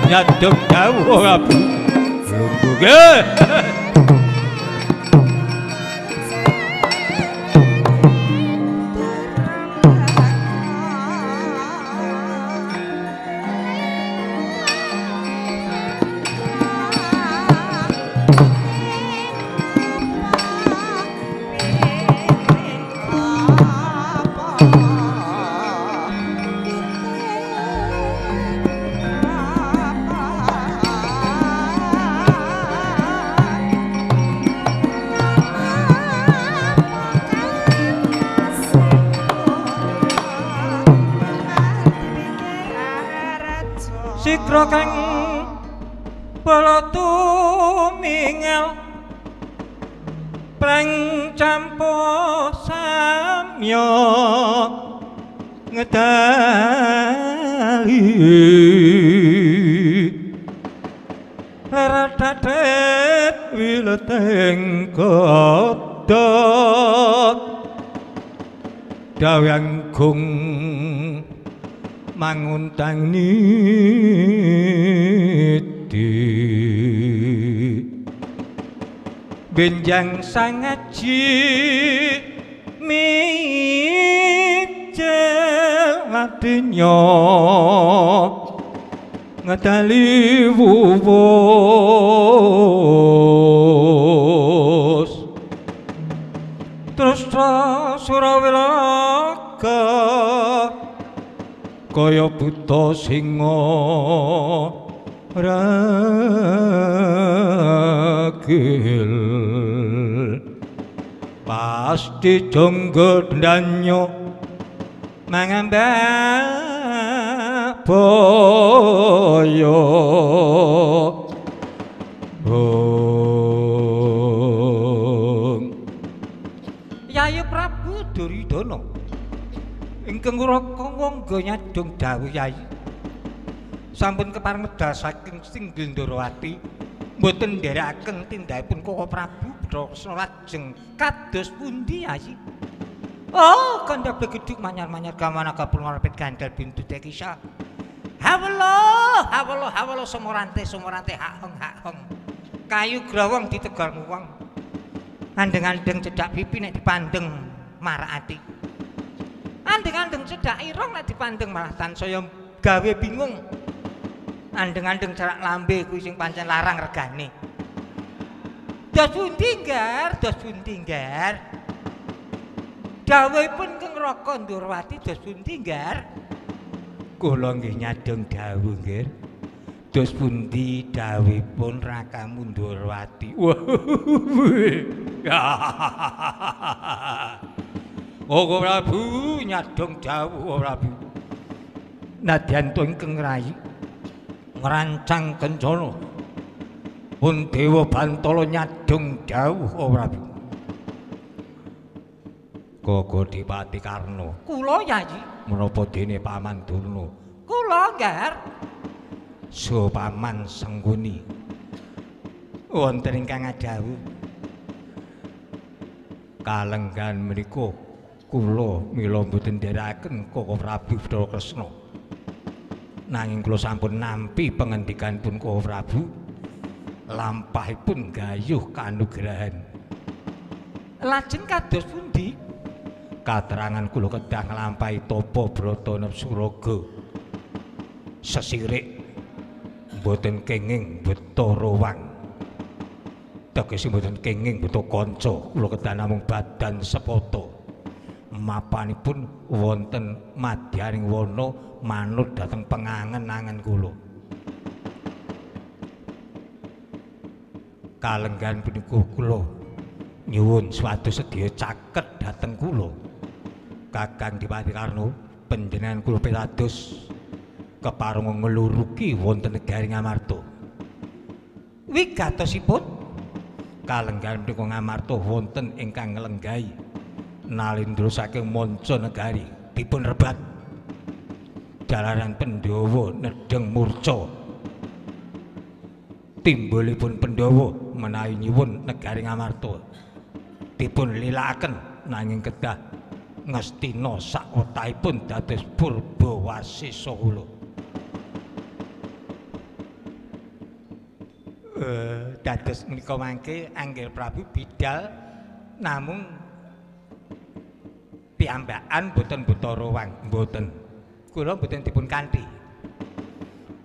Nyadong dawuh Prabu. Lungguh. Sikra kang bala tumingel preng campo samya ngedali leradadet wileteng kodhot dawang gung manguntang niti benjang sangaji mijil ladenya ngedali wuwus terus Surawilaka kaya buta singa ragil pasti jonggo danyo mangambak boyo. Yayi Prabu Duryudana ingkang raka wangga nyadong dawuh Yayi sampun kepareng medal saking Singgil Ndorowati mboten nderekaken tindakipun Koko Prabu Bathara lajeng kados pundi Yayi? Oh, kandha blegedhuk manyar-manyar gamana kapul ngarepit gandal bintu tekisa. Hawela, hawela, hawela sumorante sumorante hak-hong hak-hong. Kayu growong ditegar nguwong. Andeng-andeng cedhak pipi nek dipandeng marak ati. Andeng-andeng cedhak irung nek dipandeng malah tansaya gawe bingung. Andeng-andeng cerak lambe kuwi sing pancen larang regane. Dos pundi, Nggar? Dos pundi, Nggar? Dawuhipun Kang Raka Ndorowati dos pundi, Nggar? Kula nggih nyadong dawuh, Nggih. Dos pundi dawuhipun Rakamu Ndorowati? Oh Prabu nyadong dawuh Prabu. Nadyan to ingkang rayi ngrancang kencana pun Dewa Bantala nyadong dawuh Prabu. Koko Dipati Karna. Kula Yayi. Menapa dene Paman Durna? Kula Nggar. So Paman Sengkuni. Wonten ingkang ngadhawuh kalenggan menika kula mila mboten nderekaken Koko Prabu Bathara Kresna. Nanging kula sampun nampi pengendikanipun Koko Prabu lampahipun gayuh kanugrahan. Lajeng kados pundi? Katerangan kula kedah nglampahi tapa brata nepsuraga. Sesirik mboten kenging beto rowang. Tegese mboten kenging beto kanca, kula kedah namung badan sepata. Mapanipun wonten madyaning wana manut dhateng pengangen-angen kula. Kalenggan punika kula nyuwun supados sedaya caket dhateng kula. Kakang Dipati Karna, panjenengan kula pitados kepareng ngluruki wonten negari Ngamarta. Wigatosipun kalenggan punika Ngamarta wonten ingkang nglenggahi nalindra saking manca negari dipun rebat jalaran Pandhawa nedheng murca. Timbulipun Pandhawa menawi nyuwun negari Ngamarta dipun lilakaken nanging kedah ngastina sakwetahipun dados Purbawasesa kula. Dados menika mangke Anggir Prabu bidal namung piyambakan boten Bathara Wang, mboten. Kula mboten dipun kanthi.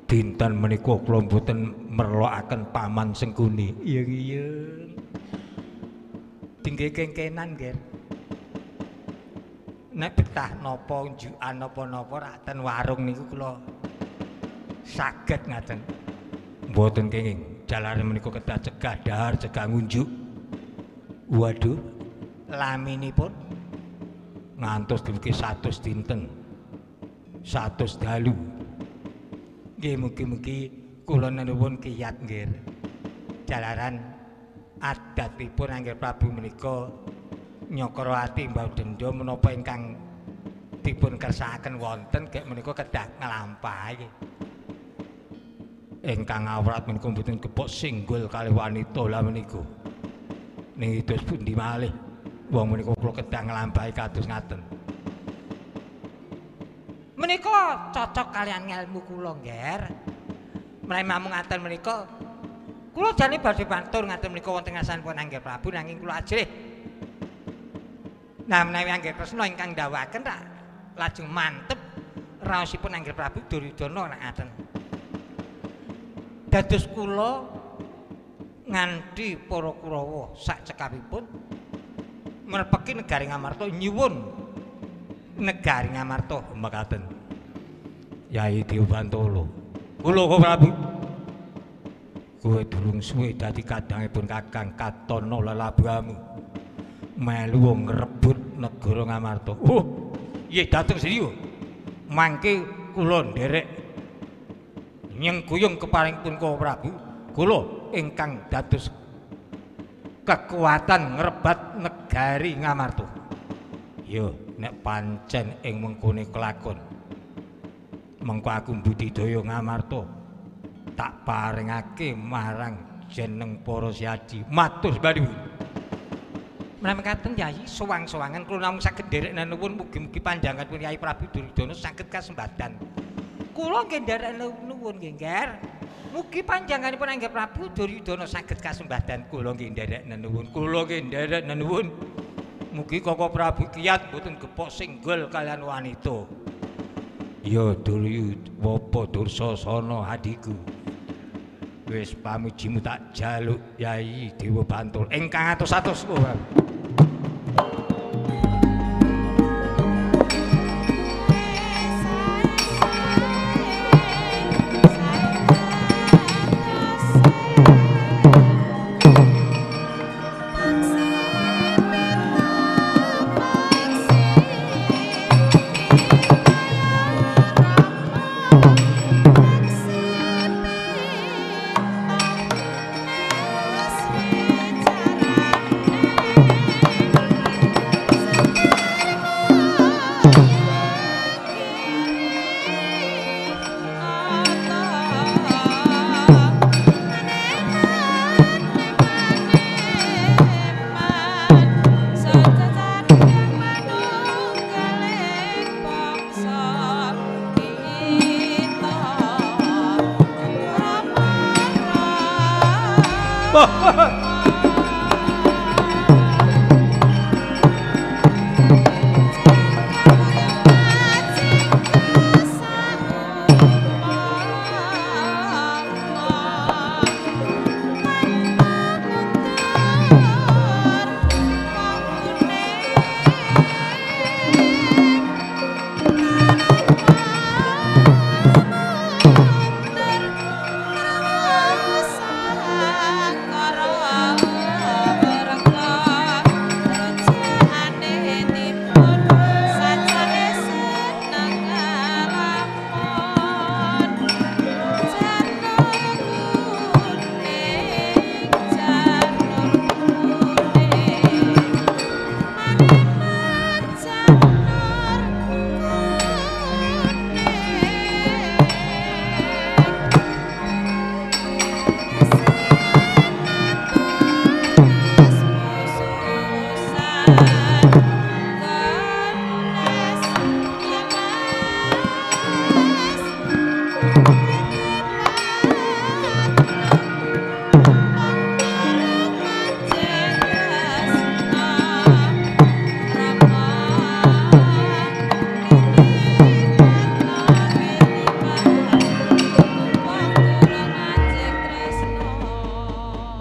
Dinten menika kula mboten merlokaken Paman Sengkuni. Iya iya. Dingge kengkenan, Nggih. Nek betah napa unjukan napa-napa rak ten warung niku kula saged ngaten. Mboten kenging. Jalare menika kedah cegah dahar, cegah ngunjuk. Waduh, laminipun ngantos dumugi 100 dinten. 100 dalu. Nggih mugi-mugi kula nuwun kiyat nggih. Jalaran adatipun Anggir Prabu menika Nyakrawati mbau denda menapa ingkang dipun kersakaken wonten gek menika kedah nglampahi. Ingkang awrat menika mboten kepok singgul kalih wanita lah menika. Ning dos pundi malih wong menika kula kedah nglampahi kados ngaten. Menika cocok kalian ngelmu kula, Ngger. Menawi mamung ngaten menika kula jane badhe bantur ngaten menika wonten ngarsanipun Anggir Prabu nanging kula ajrih. Nah menawi Anggir Kresna ingkang ndhawuhaken rak lajeng mantep raosipun Anggir Prabu Duryudana rak ngaten. Dados kula nganti para Kurawa sak cekapipun merpeki negari Ngamarta nyuwun negari Ngamarta mekaten. Yai Dewantala, kula kok Prabu. Kowe durung suwe dadi kadangipun Kakang Katana lelabuhamu. Melu ngrebut negara Ngamarta. Oh, nggih dateng sriyo. Mangke kula nderek nyengkuyung keparingipun Koko Prabu. Kula ingkang dados kekuatan ngrebat negari Ngamarta. Yo, nek pancen ing mengkone kelakon. Mengko aku mbudidaya Ngamarta tak paringake marang jeneng para siaji. Matur sembah. Menawi mekaten Yai sowang-sowangan kula namung saged nderek nuwun mugi-mugi panjenenganipun Yai Prabu Duryudana saged kasembadan. Kula nggih nderek nuwun nggih, Ngger. Mugi panjenenganipun Anggir Prabu Duryudana saged kasembadan. Kula nggih nderek nuwun. Kula nggih nderek nuwun. Mugi Koko Prabu kiyat mboten gepok singgul kalian wanita. Ya Duryudana Dursasana adhiku. Wis pamujimu tak jaluk Yai Dewa Bantul ingkang atus-atus kula. Thank you.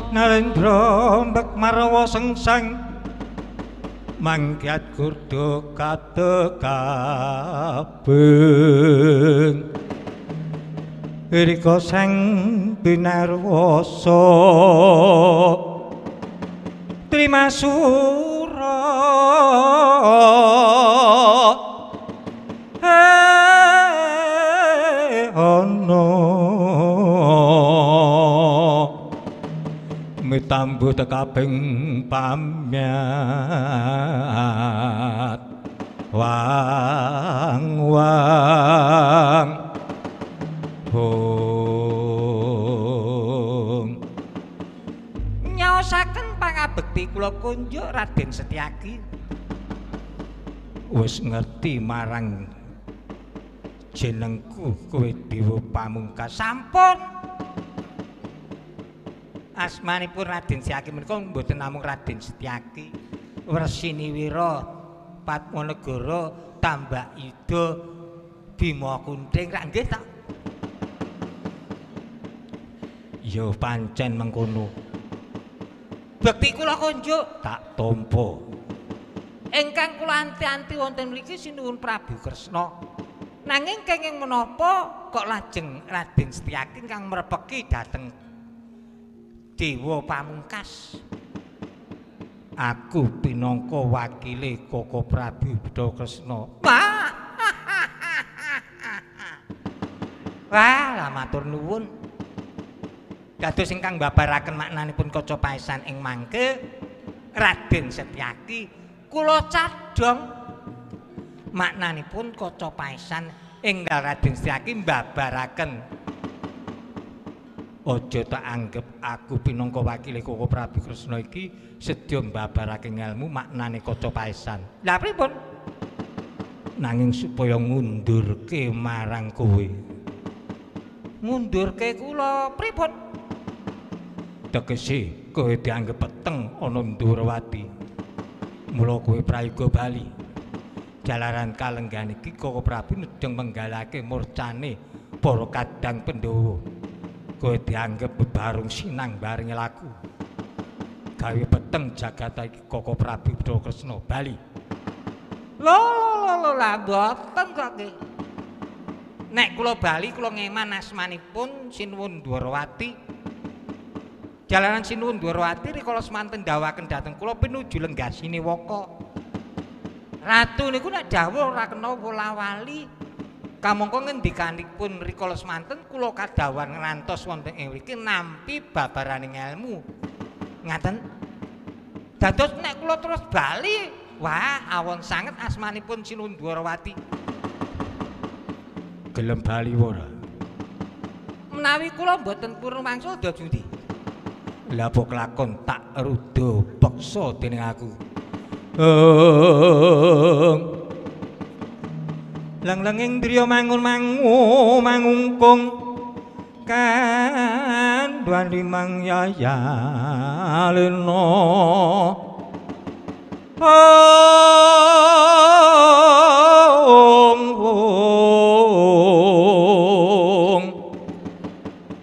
Narendra mbek marwa sengsang manggiat gurda katekabeng rika sang binarwasa trimasura ana mitambuh tekabeng pamyat wang wang hong nyaosaken pangabekti kula kunjuk Raden Setyaki. Wis ngerti marang jenengku kowe Dewa Pamungkas. Sampun. Asmanipun Raden Setyaki menika mboten namung Raden Setyaki, Wresiniwira, Padmanegara, Tambak Ida, Bima Kunting, rak nggih ta? Ya pancen mengkono. Bekti kula kunjuk tak tampa. Ingkang kula anti-anti wonten mriki sinuwun Prabu Kresna. Nanging kenging menapa kok lajeng Raden Setyaki ingkang mrepeki dhateng Dewa Pamungkas? Aku pinangka wakile Koko Prabu Bathara Kresna. Wah. Wah, lah matur nuwun. Dados ingkang mbabaraken maknanipun kaca paesan ing mangke Raden Setyaki kula cadhong maknanipun kaca paesan enggal Raden Setyaki mbabaraken. Aja tak anggep aku pinangka wakile Koko Prabu Kresna iki sedya mbabarake ngelmu maknane kaca paesan. Lah pripun? Nanging supaya ngundurke marang kowe. Ngundurke kula pripun? Tegese kowe dianggep peteng ana Ndhurawati. Mula kowe prayoga bali. Jalaran kalenggan iki Koko Prabu nedheng menggalake murcane para kadang Pandhawa. Kowe dianggep bebarung sinang bareng laku. Gawe peteng jagat iki Koko Prabu Bathara Kresna bali. Lho lho lho lah mboten kok nggih. Nek kula bali kula ngeman asmanipun Sinuwun Dwarawati. Jalaran Sinuwun Dwarawati rikala semanten dawaken dhateng kula pinuju lenggasine Waka. Ratu niku nek dawuh ora kena wolawali. Kamangka ngendikanipun rikala semanten kula kadhawuhan ngrantos wonten ing mriki nampi babaraning ilmu. Ngaten. Dados nek kula terus bali, wah awon sanget asmanipun Sinuwun Dwarawati. Gelem bali ora? Menawi kula mboten purun wangsul dados pundi? Lah apa kelakon tak ruda peksa dening aku. Leng-lenging driya mangun mangu mangungkung kandhuan limang yayalena. Ong ong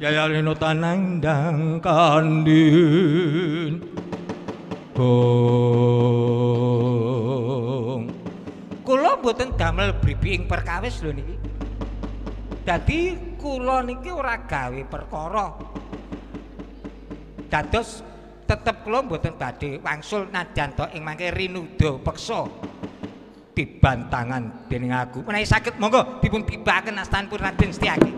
yayalena tanandang kandhin. Kula mboten damel bribi ing perkawis lho niki. Dadi kula niki ora gawe perkara. Dados tetep kula mboten badhe wangsul nadyan to ing mangke rinuda peksa tiban tangan dening aku. Menawi saged monggo dipun tibakaken astanipun Raden Setyaki.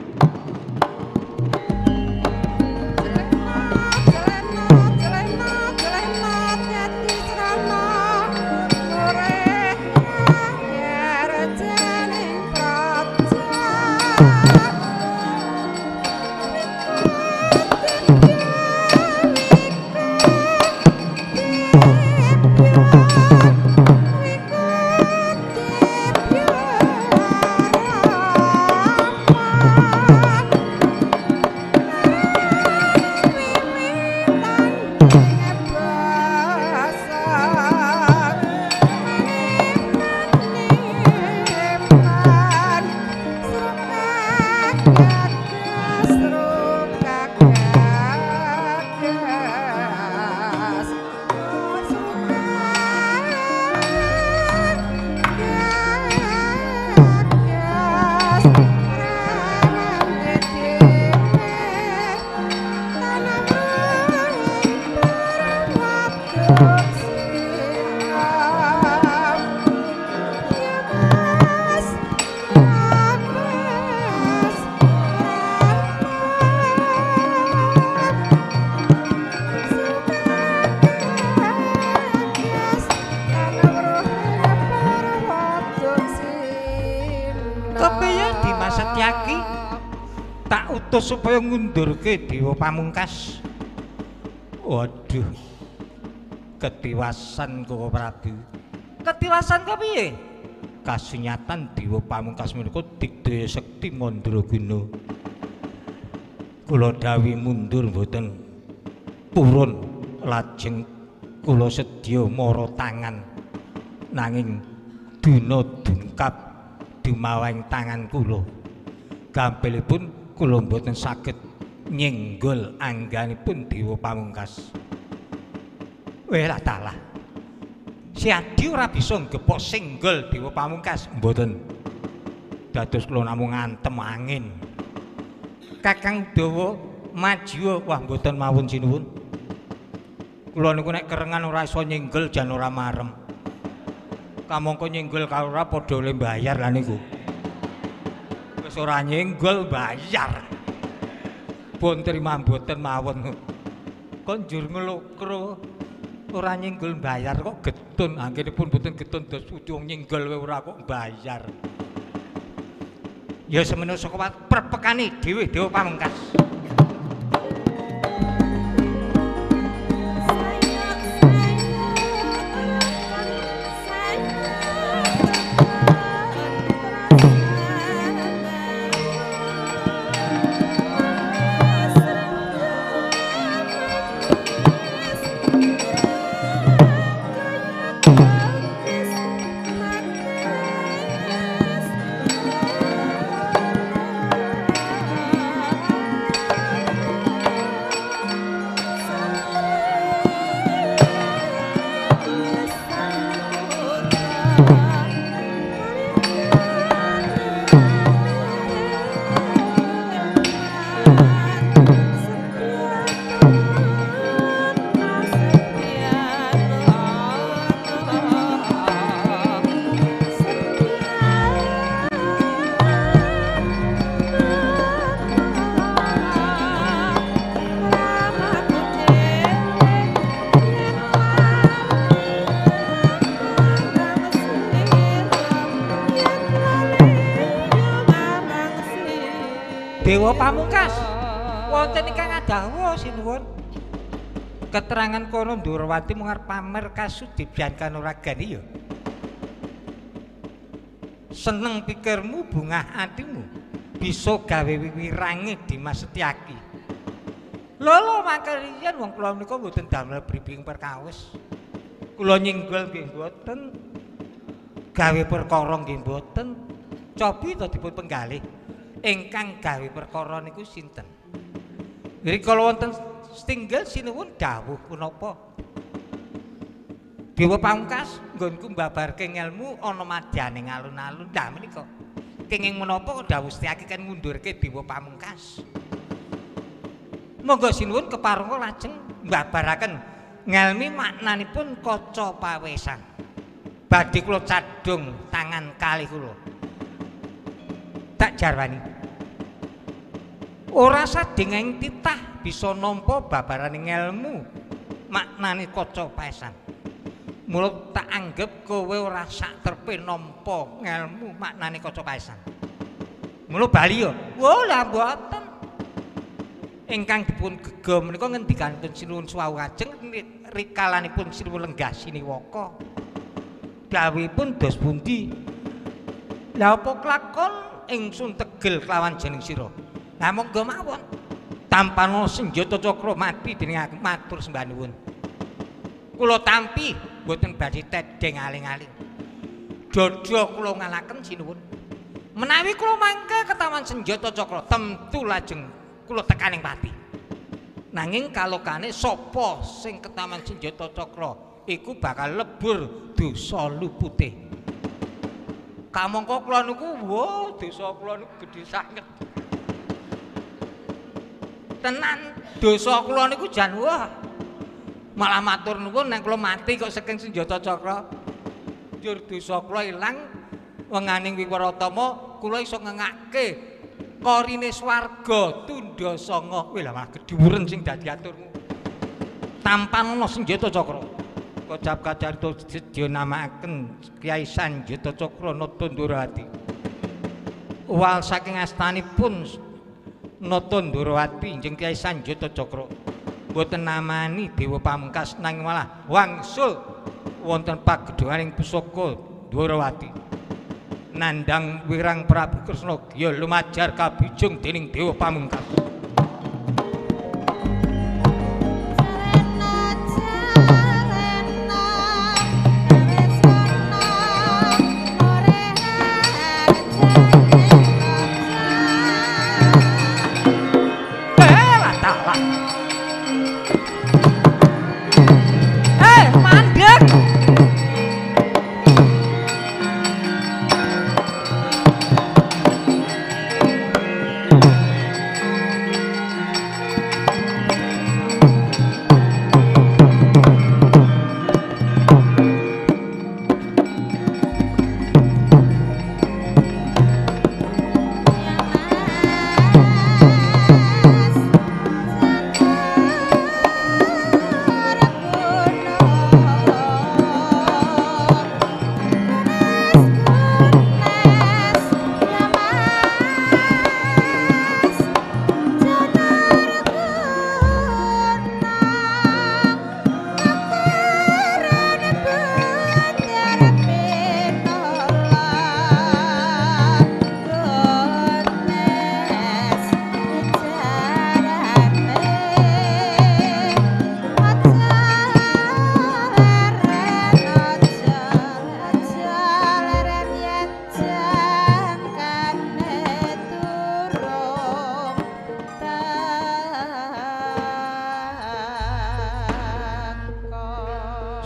Thank you. pitados supaya ngundurke Dewa Pamungkas. Waduh. Ketiwasan Koko Prabu. Ketiwasan kepiye? Kasunyatan Dewa Pamungkas menika digdaya sekti mandraguna. Kula dawuhi mundur mboten purun, lajeng kula sedya mara tangan nanging duna dungkap dumaweng tangan kula. Gampilipun kula mboten saged nyenggol angganipun Dewa Pamungkas. Welah talah. Si Adi ora bisa nggepok senggol Dewa Pamungkas mboten. Dados kula namung ngantem angin. Kakang Udawa maju wah mboten mawon sinuwun. Kula niku nek kerengan ora iso nyenggol jan ora marem. Kamangka nyenggol karo ora padha le mbayar lah niku. Wis ora nyenggol bayar. Pun terima mboten mawon. Kok njur nglokro ora nyenggol bayar kok getun. Anggenipun mboten getun dos pundi wong nyenggol wae ora kok bayar. Ya semene saka perpekane dhewe Dewa Pamungkas. Dewa Pamungkas wonten ingkang adhawuh sinuwun. Keterangan kono Ndhurawati mung arep pamer kasudibyan kanuragan iya. Seneng pikirmu bungah atimu bisa gawe wiwirange Dimas Setyaki. Lho lho mangke riyen wong kula menika mboten damel briefing perkawis. Kula nyinggol nggih mboten, gawe perkara nggih mboten. Cobi to dipun penggalih. Ingkang gawe perkara niku sinten? Rikala wonten setinggel sinuwun dawuh punapa? Dewa Pamungkas nggonku mbabarke ngelmu ana madyaning alun-alun. Lah menika kenging menapa kok dawuh Setyaki kan ngundurke Dewa Pamungkas? Monggo sinuwun keparengga lajeng mbabaraken ngelmi maknanipun kaca pawesan. Badhe kula cadhung tangan kalih kula. Tak jarwani. Ora sadingeng titah bisa nampa babarane ngelmu maknane kaca paesan. Mula tak anggep kowe ora sak terpe nampa ngelmu maknane kaca paesan. Mula bali yo. Wah lah mboten. Ingkang dipun gega menika ngendikanipun Sinuwun Suwau Ajeng rikalanipun Sinuwun Lenggah Siniwaka. Dawuhipun dos pundi? Lah apa klakon ingsun tegel kelawan jeneng sira? Lah monggo mawon. Tampana senjata cakra mati dening aku matur sembah nuwun. Kula tampi mboten badhe tedheng aling-aling. Dada kula ngalaken sinuwun. Menawi kula mangke ketawan senjata cakra tentu lajeng kula tekaning pati. Nanging kalokane sapa sing ketawan senjata cakra iku bakal lebur dosa lupute. Kamangka kula niku wah dosa kula niku gedhe sanget. Tenan dosa kula niku jan wah. Malah matur nuwun nek kula mati kok saking senjata cakra. Njur dosa kula ilang wenganing Wiwaratama kula iso ngengake korine swarga tundha sanga. Wih lah malah gedhuwuren sing dadi aturmu. Tampan ana senjata cakra. Kocap kacarita sedya namakaken Kyai Sanjata Cakra Nata Ndorowati. Wal saking astanipun Nata Ndorowati injeng Kyai Sanjata Cakra boten namani Dewa Pamungkas nanging malah wangsul wonten pagedhonganing pusaka Ndorowati nandhang wirang Prabu Kresna giya lumajar kabijung dening Dewa Pamungkas.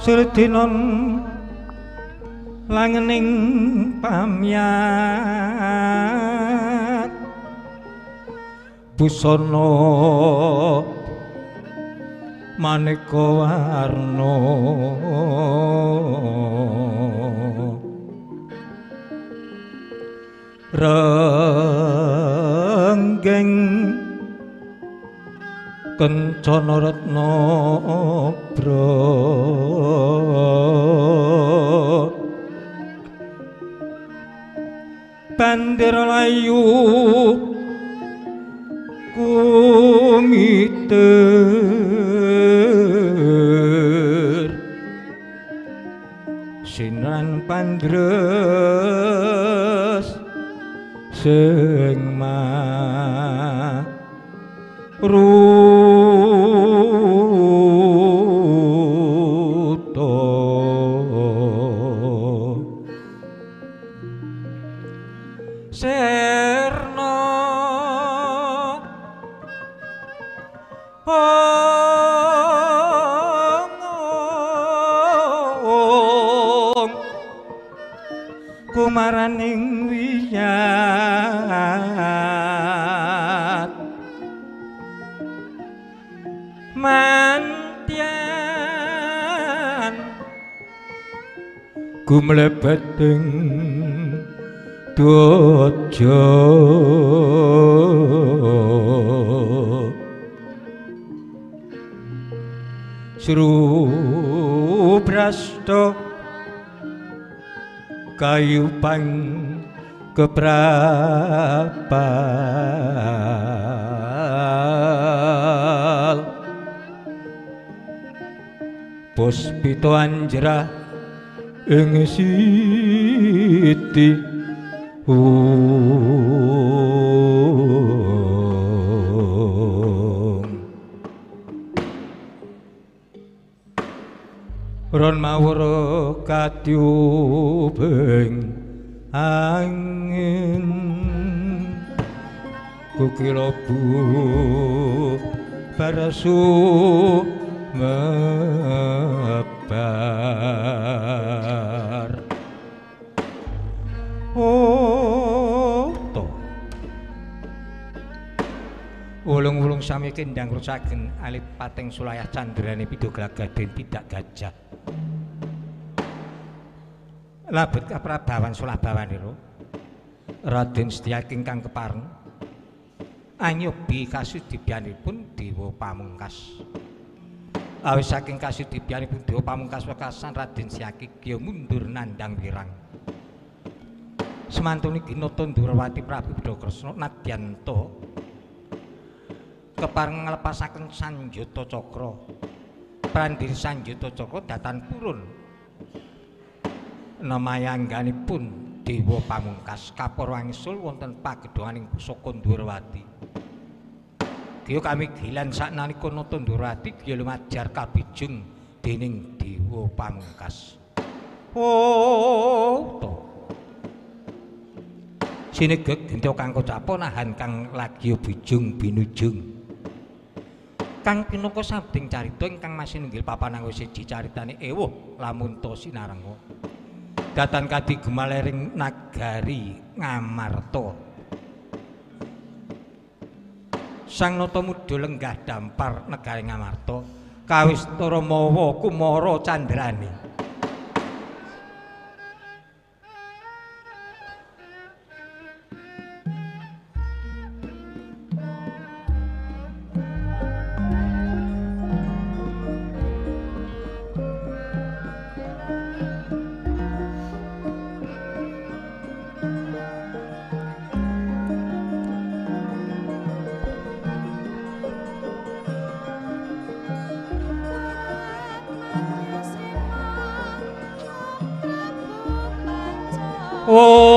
Surdinon langening pamyat busana maneka warna renggeng kencana retna bra bandera layu kumiter sinan pandres sing maruta serna ong kumaraning wiyat mantian gumlebeting dojo Srubrasta kayupang keprapal Puspita anjrah ing siti Ron mawur katyubing angin kukila bu barasu mebar. Oh to wulung-wulung sami kendang rusaken alif pateng sulayah candrane pidho glagaden tidak gajah labet kaprabawan sulabawanira Raden Setyaki ingkang kepareng anyobi kasudibyanipun Dewa Pamungkas. Awis saking kasudibyanipun Dewa Pamungkas wekasan Raden Setyaki kiya mundur nandhang wirang. Semantun iki nata Ndhurawati Prabu Kresna nadyanta Kepareng nglepasaken Sanjata Cakra. Prandiri Sanjata Cakra datan purun. Nemayangganipun Dewa Pamungkas kapara wangsul wonten pagedhonganing pusaka Ndhurawati. Giya kami gilan saknalika nata Ndhurawati giya lumajar kabijung dening Dewa Pamungkas. Oh to. Sinegeg genta kang kocapa nahan kang lagi bijung binujung. Kang pinaka sabding carita ingkang masinunggil papan anggo siji caritane ewuh lamun ta sinarenga. Datan kadi gemalering nagari Ngamarta. Sang Nata Muda lenggah dampar negari Ngamarta kawistara mawa kumara candrane. Om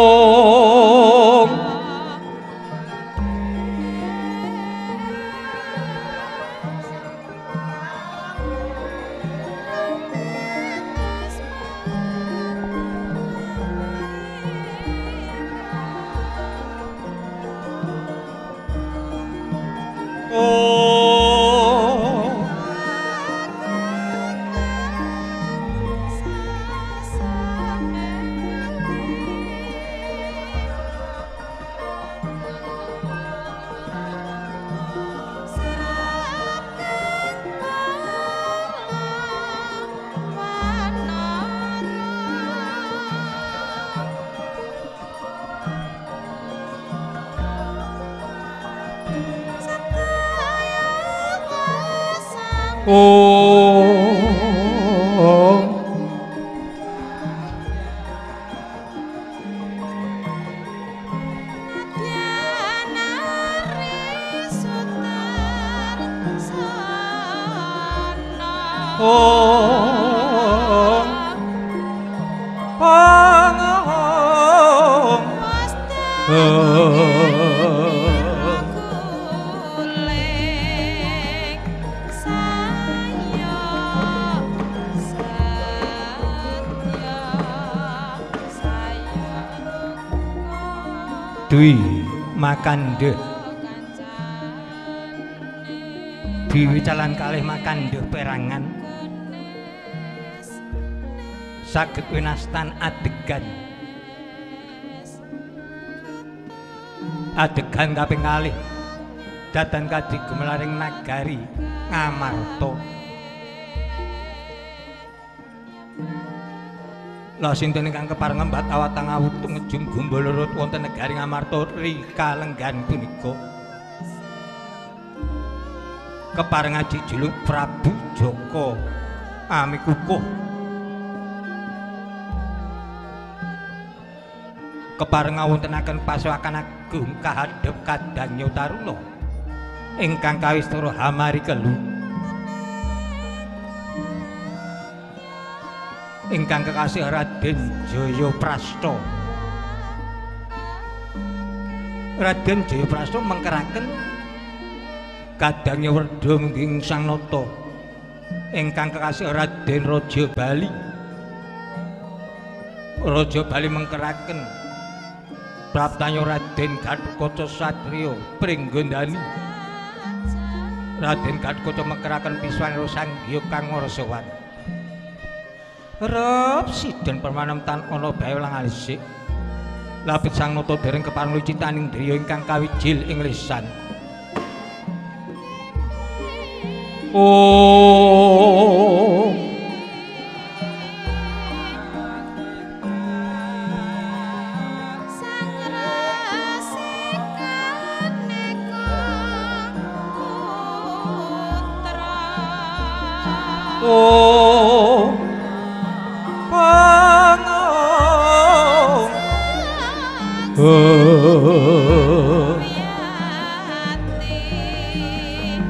Dwi Makandhe Dewi calan kalih Makandhe perangan saged winastan adegan adegan kaping kalih datan kadi gumelaring nagari Ngamarta. Lah sinten ingkang kepareng ngembat awatang awutung ngejung gumbolurut wonten negari Ngamarta rika lenggan punika kepareng aji juluk Prabu Jaka Amikukuh kepareng ngawontenaken pasowakan agung kahadhep kadangnya taruna ingkang kawistara hamari kelu ingkang kekasih Raden Jayaprasta. Raden Jayaprasta mengkeraken kadangnya werda mungging Sang Nata ingkang kekasih Raden Raja Bali. Raja Bali mengkeraken praptanya Raden Gatotkaca Satriya Pringgondani. Raden Gatotkaca mengkeraken piswan Sanghyang kang Ngarasawan. Rep siden permanem tan ana bae lang alisik. Lapit Sang Nata dereng kepareng lucitaning driya ingkang kawijil ing lisan. Oh Sang resikane putra. Oh Yati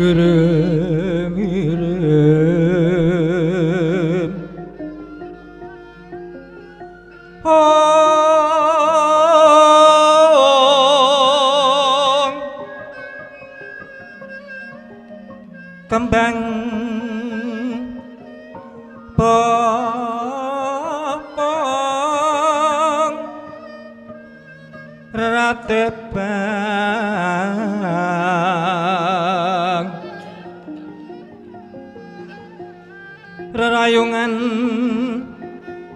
Irem irem Ong kembang popong ratebang rerayungan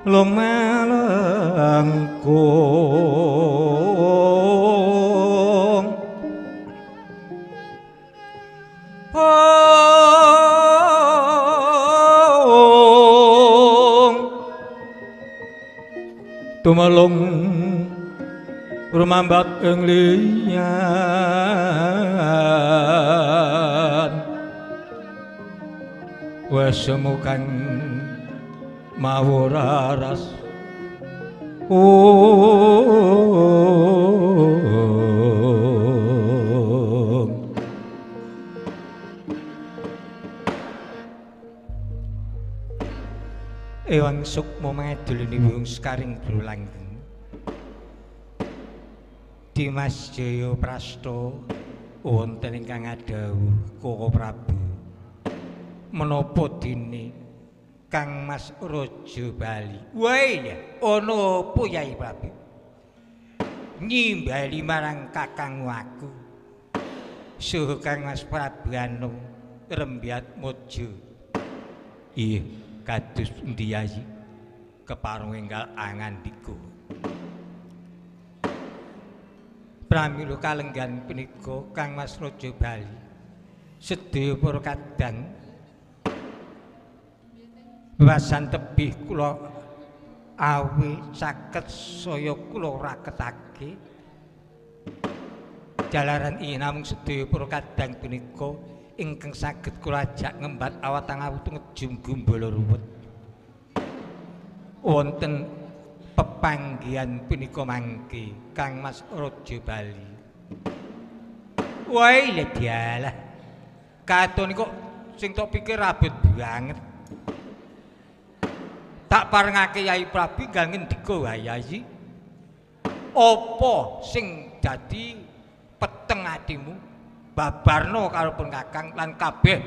lumalengkung. Ong tumelung rumambat ing liyan wesemu kang mawur aras. Ewang sukma maduluni wung sekaring brulanggeng Dimas Jaya Prasta wonten ingkang adhawuh Koko Prabu menapa dene Kang Mas Raja Bali. Wae ana apa Yai Prabu? Nyimbali marang kakangmu aku. Suhu Kang Mas Prabu Anung Rembyatmaja. Iya, kados pundi Yai? Kepareng enggal angandika. Pramila kalenggan punika Kang Mas Raja Bali sedaya para kadang wasan tebih kula awe caket saya kula raketake jalaran ing namung sedaya para kadang punika ingkang saged kula ajak ngembat awatang awutu ngejum gumbala ruwet wonten pepanggihan punika mangke Kang Mas Raja Bali. Wae lha dialah katon kok sing tok pikir abot banget. Tak parengake Yai Prabu enggal ngendika wae Yai. Apa sing dadi peteng atimu? Babarno karo pun Kakang lan kabeh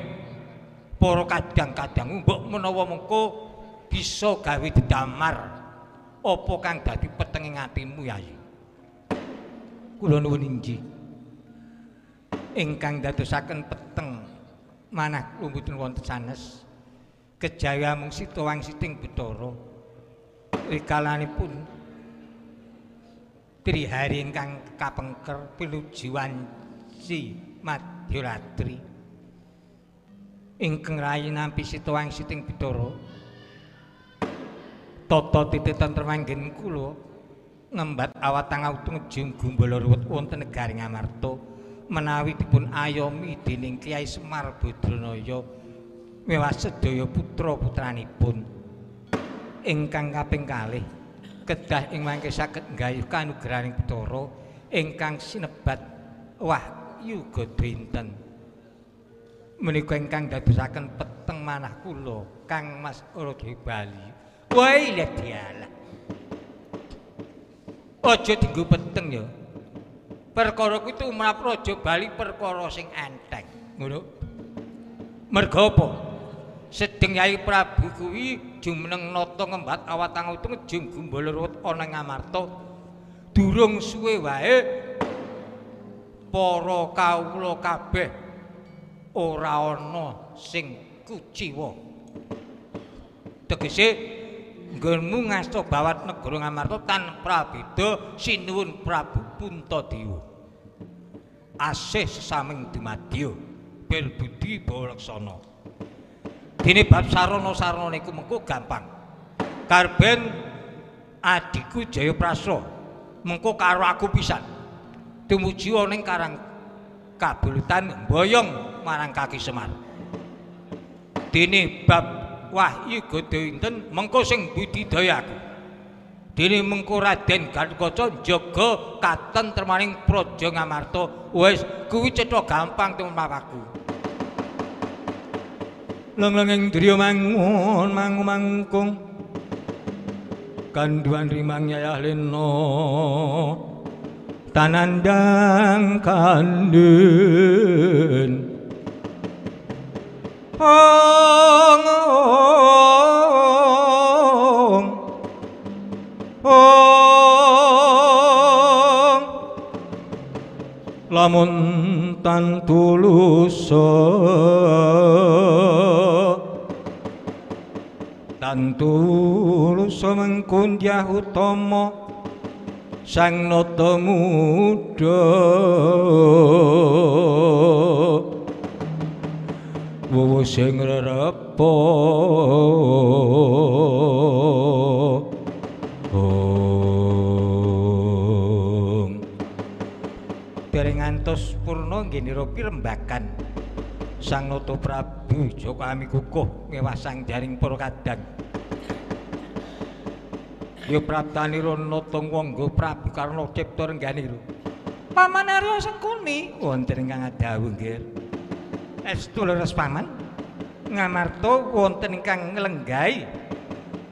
para kadang-kadangmu mbok menawa mengko bisa gawe dedamar apa kang dadi petenge atimu Yai. Kula nuwun inggih. Ingkang dadosaken peteng manah kula mboten wonten sanes. Kejawi amung sita wangsiting Bathara rikalanipun trihari ingkang kapengker pinuju wanci madyaratri ingkang rayi nampi sita wangsiting Bathara tata titi tentrem anggen kula ngembat awatang awutu ngejung gumbala ruwet wonten negari Ngamarta menawi dipun ayomi dening Kyai Semar Badranaya mewah sedaya putra-putranipun ingkang kaping kalih kedah ing mangke saged nggayuh kanugrahaning Bathara ingkang sinebat wahyu gadinten menika ingkang dadosaken peteng manah kula Kang Mas Raja Bali. Wae lha dialah aja dienggo peteng ya perkara kuwi tumrap Raja Bali perkara sing enteng ngono merga apa? Sedeng Yai Prabu kuwi jumeneng nata ngembat awatang utu ngejung gumbala ruwet ana ing Ngamarta. Durung suwe wae para kawula kabeh ora ana sing kuciwa. Tegese nggonmu ngasta bawat negara Ngamarta tanpa beda sinuwun Prabu Puntadewa. Asih sesaming dumadya bir budi bawa laksana. Dene bab sarana-sarana niku mengko gampang. Karben adhiku Jayaprasa mengko karo aku pisan. Tumuju ana ing Karang Kabulutan mboyong marang Kaki Semar. Dene bab wahyu Gadinten mengko sing budidaya aku. Dene mengko Raden Gatotkaca njaga katentremaning Praja Ngamarta. Wis kuwi cetha gampang tumrap aku. Lenglenging driya mangun mangu mangkung kanduan rimang yayah lena tanandang kandhen ong ong ong lamun tan tulusa tan tulusa mengkundyah utama sang nata muda wuwuh sing rerepa dereng ngantos purna nggih pirembakan Sang Nata Prabu Joko Amikukuh ngewasang jaring para kadang. Ya praptanira nata wangga Prabu Karna cipta rengganira. Paman Arya Sengkuni wonten ingkang adhawuh nggih. Estu leres paman ngamarta wonten ingkang nglenggahi.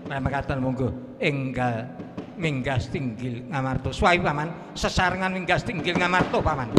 Mekaten monggo enggal minggas tinggil ngamarta. Suwahi paman sesarengan minggas tinggil ngamarta paman.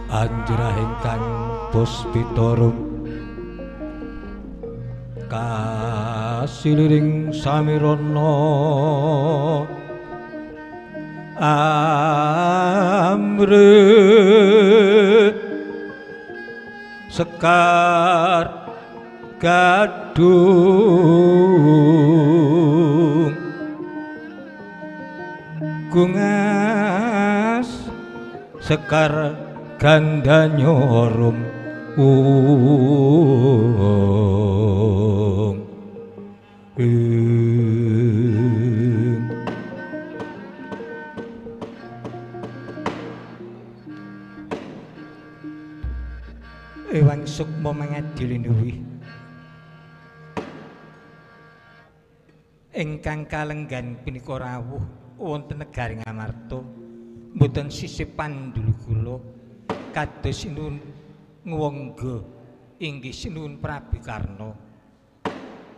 Anjrah ingkang puspitarum kasiliring samirana amrit sekar gadung gungas sekar gandanyorum ung ing ewang sukma mangadili nuwih ingkang kalenggan punika rawuh wonten negari Ngamarta mboten sisih pandulu kula kados sinuwun ngwangga inggih sinuwun Prabu Karna.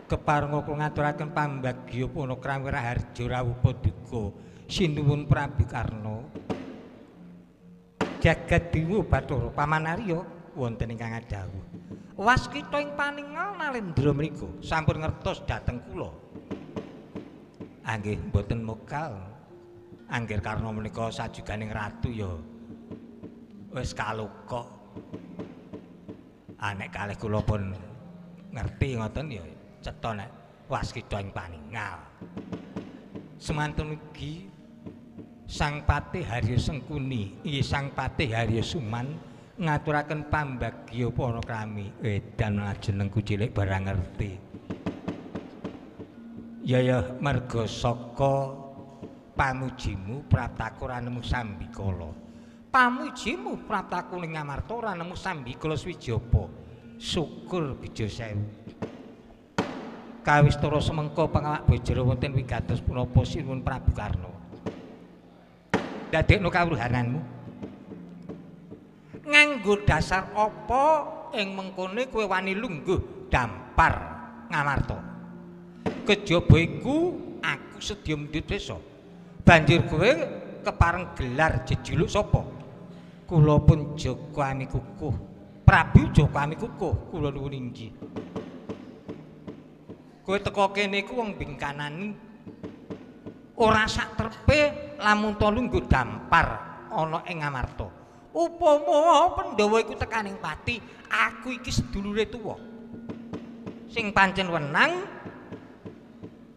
Keparenga kula ngaturaken pambagya panakrami raharja rawuh paduka sinuwun Prabu Karna. Jagat Dewa Bathara Paman Arya wonten ingkang adhawuh. Waskita ing paningal Nalendra mriku sampun ngertos dhateng kula. Anggih mboten mokal. Anggir Karna menika sajuganing ratu ya wis kaluka. Anek kalih kula pun ngerti ngoten ya. Cetha nek waskita ing paningal. Semantun ugi Sang Patih Harya Sengkuni, inggih Sang Patih Harya Suman ngaturaken pambagya para krami. Edan jenengku cilik barang ngerti. Ya ya merga saka pamujimu praptaku ora nemu sambikala. Pamujimu praptaku ning Ngamarta ora nemu sambikala swijapa. Syukur bejo sewu. Kawistara semengka pangawak bojara wonten wigatos punapa sinuwun Prabu Karna. Dadekno kawruhananmu. Nganggo dasar apa ing mengkone kowe wani lungguh dampar Ngamarta? Kejaba iku aku sedya mendhut desa. Banjur kowe kepareng gelar jejuluk sapa? Kula pun Jaka Amikukuh. Prabu Jaka Amikukuh kula nuwun inggih. Kowe teka kene iku wong bingkanani. Ora sak trepe lamun ta lungguh dampar ana ing Ngamarta. Upama Pandhawa iku tekaning pati, aku iki sedulure tuwa. Sing pancen wenang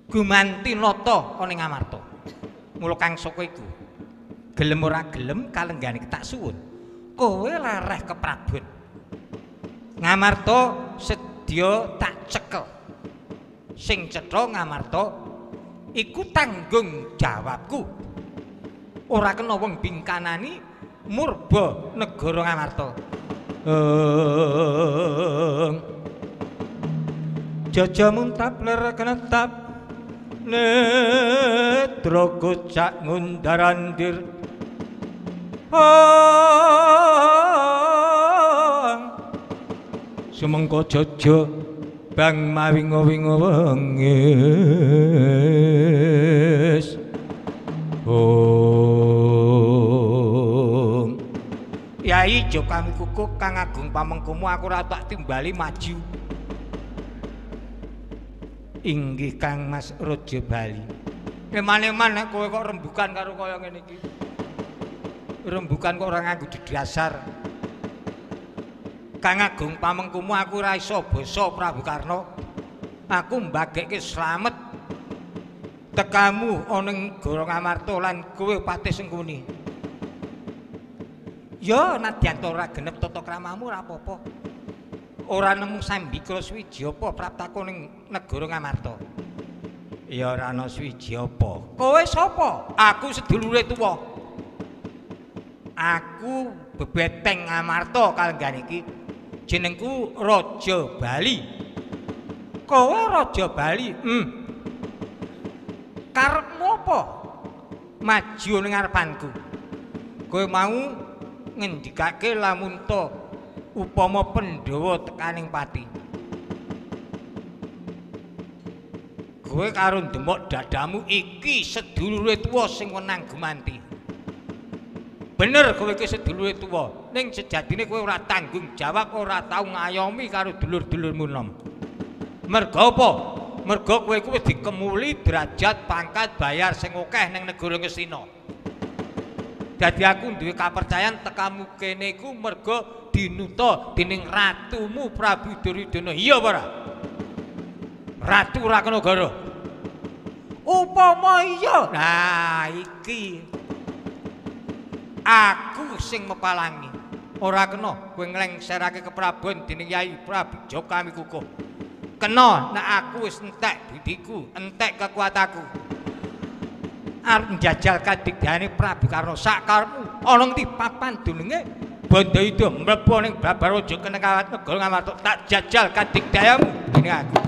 gumanti nata ana ing Ngamarta. Mula kang saka iku gelem ora gelem kalenggane tak suwun. Kowe lareh keprabon. Ngamarta sedya tak cekel. Sing cetha Ngamarta iku tanggung jawabku. Ora kena wong bingkanani murba negara Ngamarta. Jaja muntap ler kenetap netra kocak ngundarandir. Sumengko jaja bang mawingo-wingo wengis. Om Yai Jaka Amikukuh kang agung pamengkumu aku ora tak timbali maju. Inggih Kang Mas Raja Bali. Eman-eman nek kowe kok rembukan karo kaya ngene iki. Rembukan kok ora nganggo didasar. Kang agung pamengkumu aku ora iso basa Prabu Karna. Aku mbagekke slamet tekamu ana ing negara Ngamarta lan kowe Patih Sengkuni. Ya nadyan ta ora genep tata kramamu ora apa-apa. Ora nemu sambikala swijapa praptaku ning negara Ngamarta. Ya ora ana swijapa. Kowe sapa? Aku sedulure tuwa. Aku bebeteng Ngamarta kalenggan iki. Jenengku Raja Bali. Kowe Raja Bali? Karepmu apa? Maju ning ngarepanku. Kowe mau ngendikake lamun ta upama Pandhawa tekaning pati. Kowe karo ndemok dadamu iki sedulure tuwa sing wenang gumanti. Bener kowe iki sedulure tuwa, ning sejatine kowe ora tanggung jawab, ora tau ngayomi karo dulur-dulurmu nom. Merga apa? Merga kowe iku wis dikemuli derajat pangkat bayar sing akeh ning negara Ngastina. Dadi aku duwe kapercayan tekamu kene iku merga dinuta dening ratumu Prabu Duryudana. Iya apa ora? Ratu ora kena gara. Upama iya, nah iki aku sing mepalangi. Ora kena kowe nglengserake keprabon dening Yai Prabu Jaka Amikukuh. Kena nek aku wis entek budiku, entek kekuatanku. Arep njajal kadigdayane Prabu Karna sakarepmu ana ngendi papan dununge Bandayuda mlebu ning Babaraja kena kawat negara Ngamarta tak jajal kadigdayamu dening aku.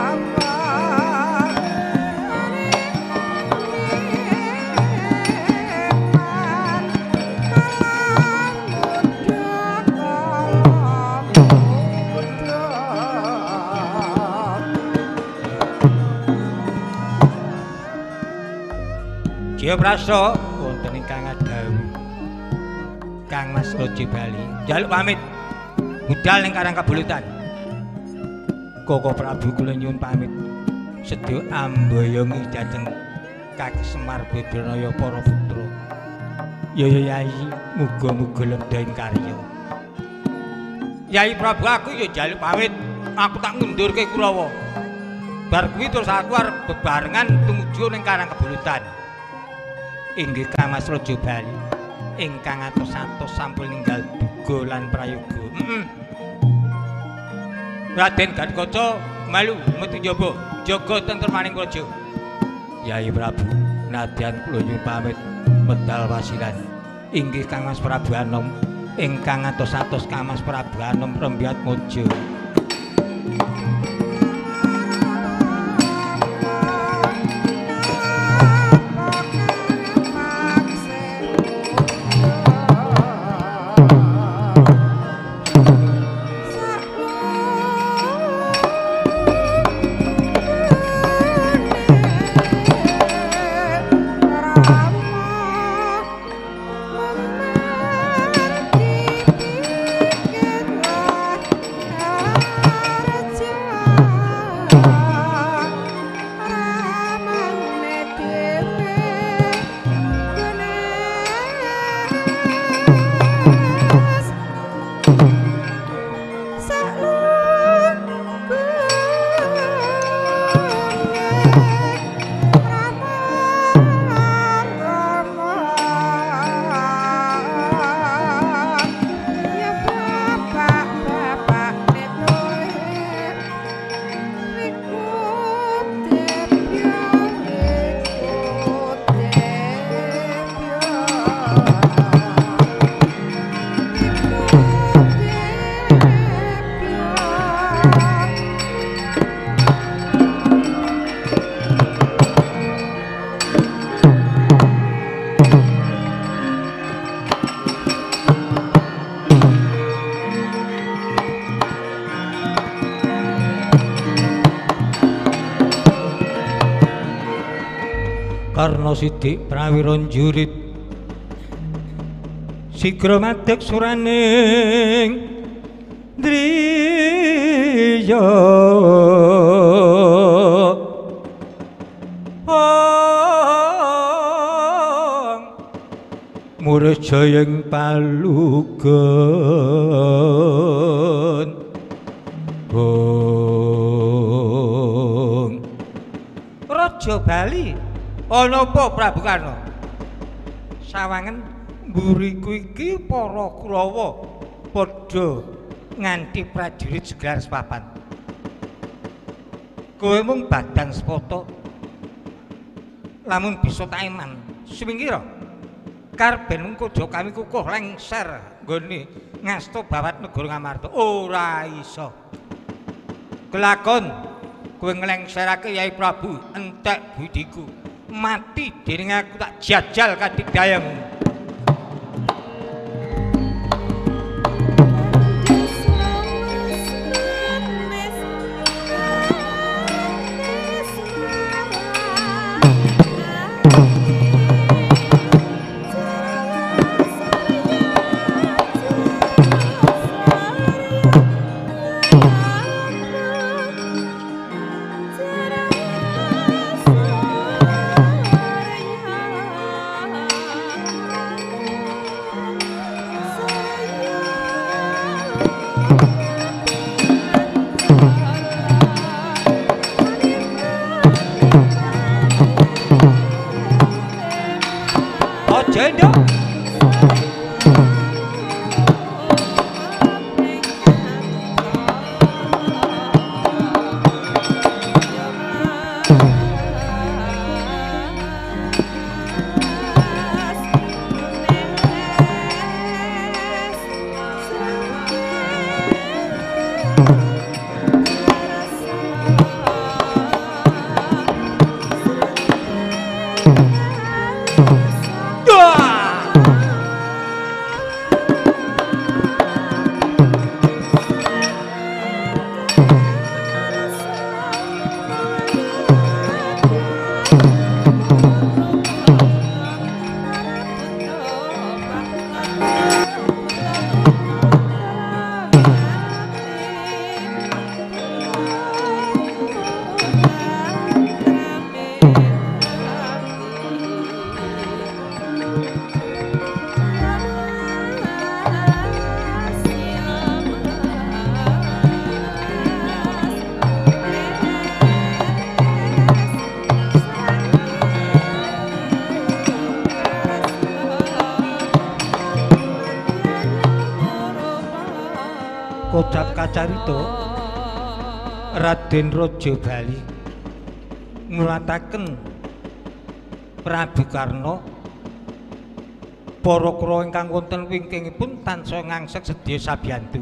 Up. Jaya Prasa wonten ingkang ngadhawuhi Kang Mas Raja Bali njaluk pamit budal ning Karang Kabulutan. Koko Prabu kula nyuwun pamit sedaya ambayongi dhateng Kaki Semar Badranaya para putra. Ya ya Yai, muga-muga ledha ing karya. Yai Prabu aku ya njaluk pamit, aku tak ngundurke Kurawa. Bar kuwi terus aku arep bebarengan tumuju ning Karang Kabulutan. Inggih Kang Mas Raja Bali ingkang atos-atos sampun ninggal duga lan prayoga. Raden Gatotkaca melu metu njaba jaga tentremaning praja. Yai Prabu nadyan kula nyuwun pamit medal wasilan. Inggih Kang Mas Prabu Anom ingkang atos-atos Kang Mas Prabu Anom Rembyatmaja. Karna Sidik Prawira njurit sigra madeg suraning driya murjayeng palugon bong Raja Bali. Ana apa Prabu Karna? Sawangen mburiku iki para Kurawa padha nganti prajurit segelar sepapan. Kowe mung badan sepata. Lamun bisa tak iman, sumingkira. Karben mung kudu kami kukuh lengser nggone ngasta bawat negara Ngamarta. Ora iso. Kelakon kowe nglengserake Yai Prabu entek budiku. Mati dening aku tak jajal kadigdayamu. Kocap kacarita Raden Raja Bali nglataken Prabu Karna para kura ingkang wonten wingkingipun tansaya ngangsek sedya sabiyantu.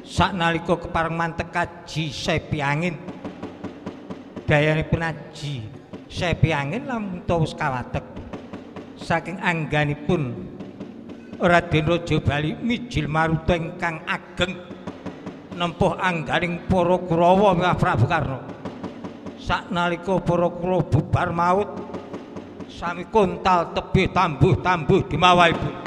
Saknalika kepareng mantek aji sepi angin, dayanipun aji sepi angin lamun wis kawatek. Saking angganipun Raden Raja Bali mijil maruta ingkang ageng nempuh angganing para Kurawa miwah Prabu Karna. Saknalika para Kurawa bubar maut sami kontal tebih tambuh-tambuh dimawahipun.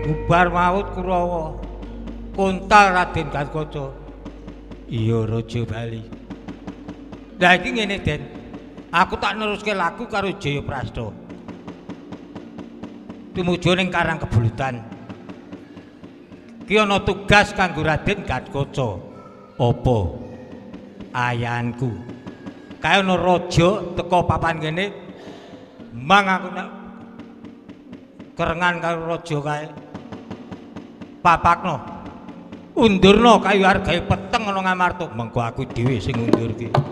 Bubar maut Kurawa kontal Raden Gatotkaca. Iya Raja Bali. Lah iki ngene Den, aku tak neruske laku karo Jayaprasta. Tumuju ning Karang Kebulutan. Ki ana tugas kanggo Raden Gatotkaca. Apa? Ayanku. Kae ana raja teka papan kene, mang aku nek kerengan karo raja kae. Papakno undurno kayu hargae peteng ana Ngamarta, mengko aku dhewe sing ngundurke. Bapak.